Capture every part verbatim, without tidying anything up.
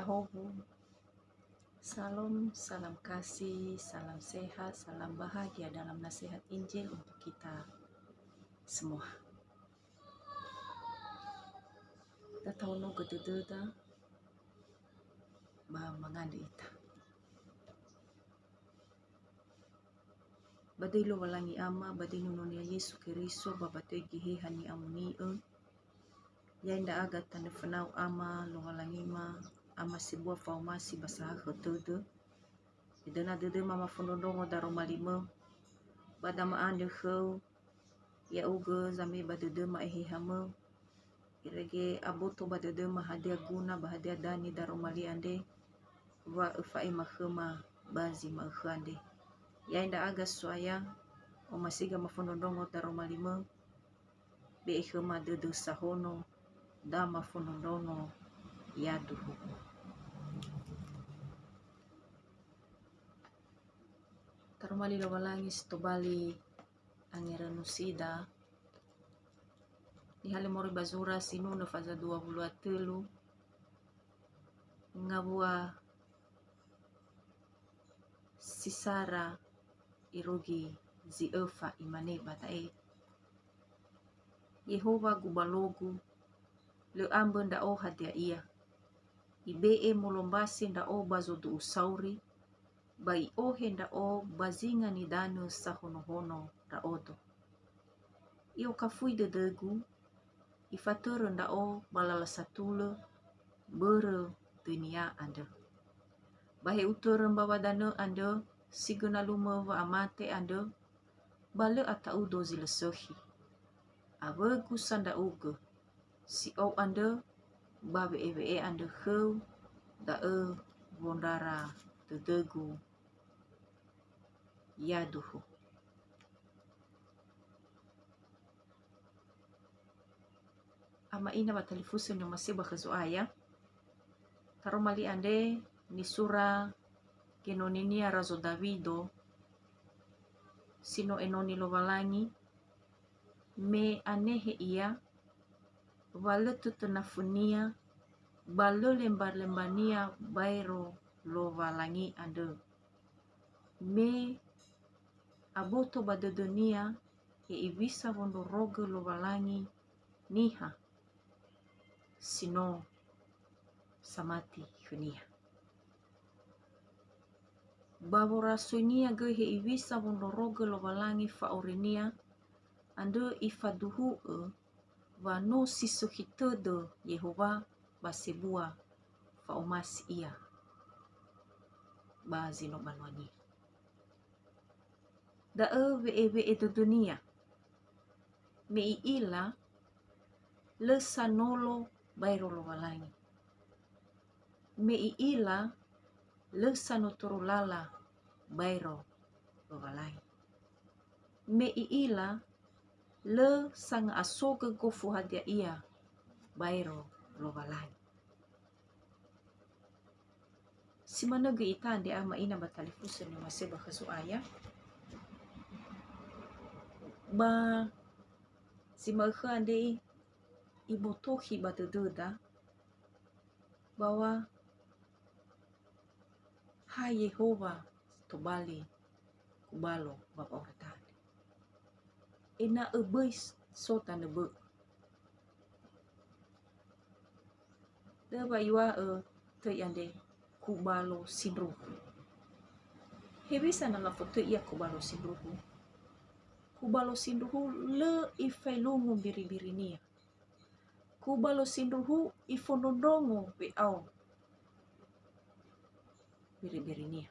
Howu. Salam, salam kasih, salam sehat, salam bahagia dalam nasihat Injil untuk kita semua. Tataonogö dödöda ba mangandrö ita. Ba döi Lowalangi Ama, ba döi Nono-Nia Yesu Keriso, ba ba döi Geheha ni'amoni'ö, ya'e ndra'aga tanö fönau Ama Lowalangima, Ama sebua fa'omasi ba sahakhö tödö. Edöna dödöma mafondrondrongo daroma limö, ba dama'andrö khöu, ya'ugö zame ba dödöma ehehamö, irege aboto ba dödöma hadia guna ba hadia danö daroma li andre, wa öfa'ema khöma ba zi ma'ökhö andre. Ya'e ndra'aga So'aya, omasiga mafondrondrongo daroma limö, be'e khöma dödö sahono, da mafondrondrongo yaduhu. Taroma li Lowalangi si tobali angerönusida. Nihalö moroi ba zura Sinunö faza dua wulu a tölu, ngawua si sara irugi zi öfa, imane ba da'e, Yehowa gubalogu, lö ambö ndra'o hadia ia. Ibe'e molombase ndra'o ba zodu'u sauri, ba i'ohe ndra'o ba zinga nidanö sahonohono ndra'odo. I'okafui dödögu, ifatörö ndra'o ba lala satulö börö döinia andrö. Ba he utörö mbawa danö andrö si göna lumö wa'amate andrö, ba lö ata'udo zi lö sökhi. Awögu sa ndra'ugö, si'ou andrö ba we'ewe'e andrö khöu, da'ö wondrara dödögu yaduhu. Ama ina ba talifusö ni'omasi'ö ba khö Zo'aya. Taroma li andre nisura genoninia Razo Dawido, si no enoni Lowalangi, me anehe ia, wa lö tötönafönia, ba lö lemba-lembania baero Lowalangi andrö. Me aboto ba dödönia hewisa wondrorogö Lowalangi niha si no samati khönia. Ba worasoinia göi hewisa wondrorogö Lowalangi fa'aurinia andrö ifaduhu'ö wa no si sökhi tödö Yehowa ba sebua fa'omasi ia ba zi no banuania. Da'ö we'ewe'e dödönia, me i'ila lö sanolo baero Lowalangi. Me i'ila lö sanoturu lala baero Lowalangi. Me i'ila lö sanga'asogö gofu hadia ia baero Lowalangi. Si manö göi ita andre ama ina ba talifusö ni'omasi'ö ba khö Zo'aya. Ba zi ma'ökhö andre ibotokhi ba dödöda bahwa ha Yehowa tobali kubalo ba wa'aurata andre. Ena'ö böi so tanö bö'ö. Lö wa iŵa'ö töi andre kubalo sindruhu. Hewisa na lafotöi ia kubalo sindruhu? Kubalo sindruhu lö ifaelungu mbiribirinia. Kubalo sindruhu ifondrondrongo we'ao mbiribirinia.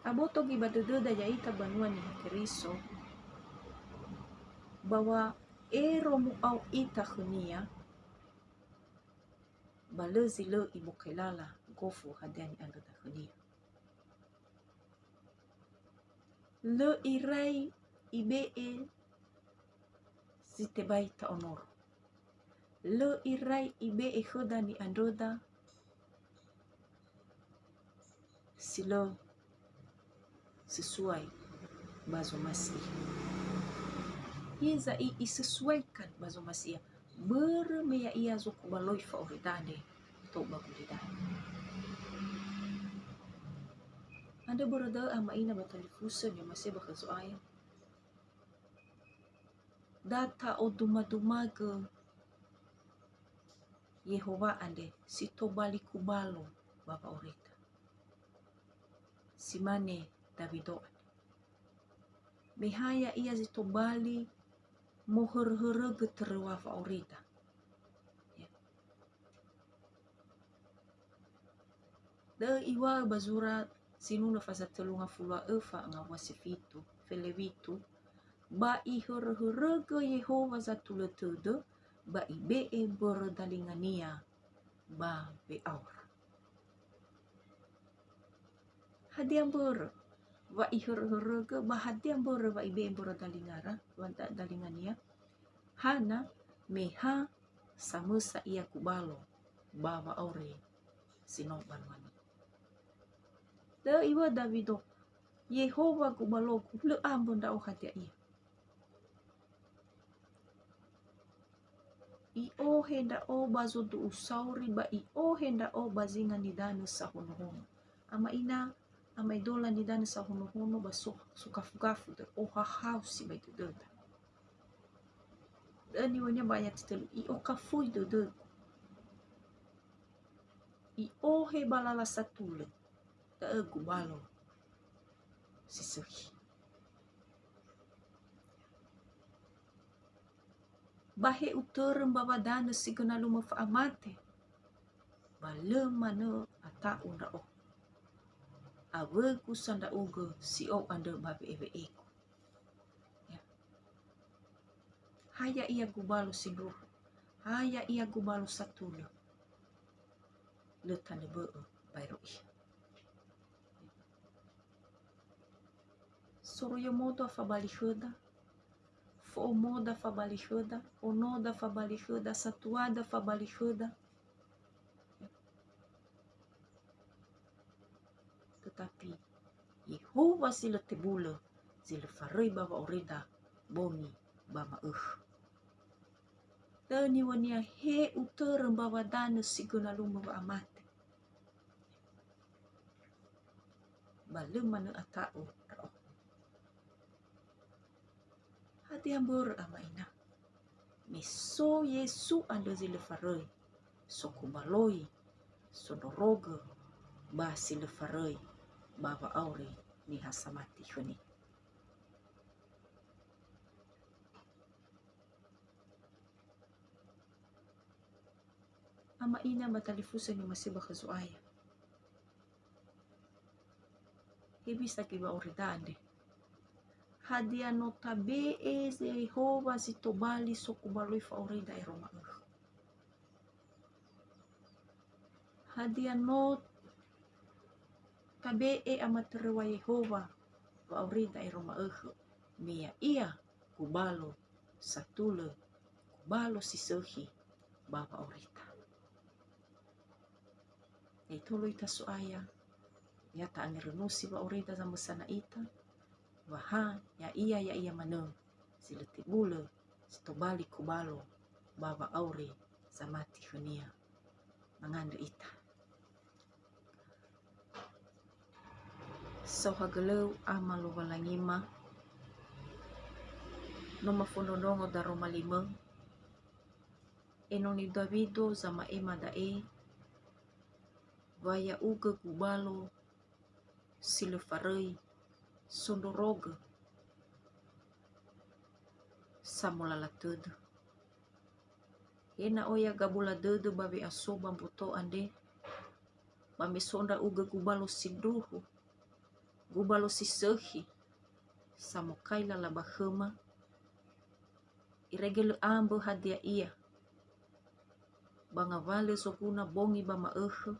Aboto göi ba dödöda ya'ita banua Niha Keriso, bahwa ero mu'ao ita khönia, ba lö zi lö ibokai lala gofu hadia ni'andröda khönia. Lö irai ibe'e zi tebai ta'onoro. Lö irai ibe'e khöda ni'andröda si lö sesuai ba zomasi ia. Hiza'i isesuaikan ba zomasi ia. Börö me ya'ia zokubaloi fa'aurida andre tou ba gulidanö. Andrö börö da'ö ama ina ba talifusö ni'omasi'ö ba khö Zo'aya. Da ta'oduma-dumagö Yehowa andre si tobali kubalo ba wa'aurida. Si mane Dawido andre. Me ha ya'ia zi tobali mohörö-hörögö töröŵa wa'aurida. Ya. Da'ö iŵa'ö ba zura Zinunö faza tölu ngafulu a öfa ngawua si fitu, fele witu, ba ihörö-hörögö Yehowa zatulö tödö, ba ibe'e mbörö dalingania ba we'aura. Hadia mbörö wa ihörö-hörögö, ba hadia mbörö wa ibe'e mbörö dalingara, wa da-, dalingania? Hana, me ha samösa ia gubalo ba wa'auri si no banuami. Da'ö iŵa'ö Dawido, "Yehowa gubalogu, lö ambö ndra'o hadia ia. I'ohe ndra'o ba zodu'u sauri, ba i'ohe ndra'o ba zinga nidanö sahonohono." Ama ina, amaedola nidanö sahonohono ba so-, sogafu-gafu da'ö, ohahau sibai dödöda. Da'ö niŵa'önia ba ayati tölu, "I'okafui dödögu. I'ohe ba lala satulö, da'ö gubalo si sökhi. Ba he utörö mbawa danö si göna lumö fa'amate, ba lö manö ata'u ndra'o. Awögu sa ndra'ugö si'o andrö ba we'ewe'egu." Ya. Ha ya'ia gubalo sindruhu, ha ya'ia gubalo satulö, lö tanö bö'ö baero ia. Soroiömoda fabali khöda, fo'omoda fabali khöda, onoda fabali khöda, satuada fabali khöda. Tetapi Yehowa si lö tebulö, zi lö faröi ba wa'aurida bongi ba ma'ökhö. Da'ö niŵa'önia, "He utörö mbawa danö si göna lumö wa'amate, ba lö manö ata'u ndra'o." Hadia mbörö, ama ina? Me so Yesu andrö zi lö faröi, sokubaloi, sondrorogö, ba si lö faröi ba wa'auri niha samati khönia. Ama ina ba talifusö ni'omasi'ö ba khö Zo'aya. Hewisa göi wa'aurida andre? Hadia no tabe'e Yehowa si tobali sokubaloi fa'aurida ero ma'ökhö? Hadia no tabe'e amatöröŵa Yehowa wa'aurida ero ma'ökhö, me ya'ia gubalo satulö, gubalo si sökhi ba wa'aurida? Ya'ia itolo ita So'aya, ya ta'angerönusi wa'aurida zamösana ita, wa ha ya'ia ya'ia manö si lö tebulö, si tobali kubalo ba wa'auri zamati khönia. Mangandrö ita. Saohagölöu Ama Lowalangima, no mafondrondrongo daroma limö, enoni Dawido zama'ema da'e, wa ya'ugö gubalo si lö faröi, sondrorogö, samolala tödö. He na'o ya gabula dödö ba we'aso ba mboto andre, ba me so ndra'ugö gubalo sindruhu, gubalo si sökhi, samokai lala ba khöma, irege lö ambö hadia ia, ba ngawalö zoguna bongi ba ma'ökhö,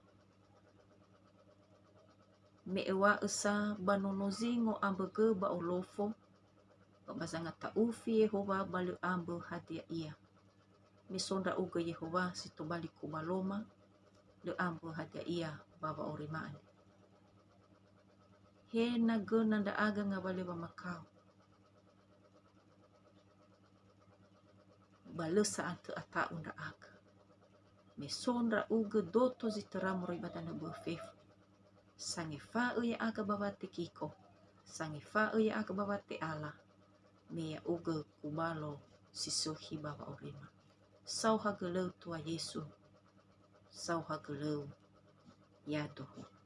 me öŵa'ö sa ba nono zingo ambögö ba olofo, ba ba zangata'ufi Yehowa ba lö ambö hadia ia. Me so ndra'ugö Yehowa si tobali kubaloma, lö ambö hadia ia ba wa'aurima andre. He na göna ndra'aga ngawalö wamakao. ba lö sa'atö ata'u ndra'aga. Me so ndra'ugö doto zi töra moroi ba danö bö'ö fefu. Sangefa'ö ya'aga ba watekiko, sangefa'ö ya'aga ba wate'ala, me ya'ugö kubalo si sökhi ba wa'aurima. Saohagölöu Tua Yesu, saohagölöu ya dohugu.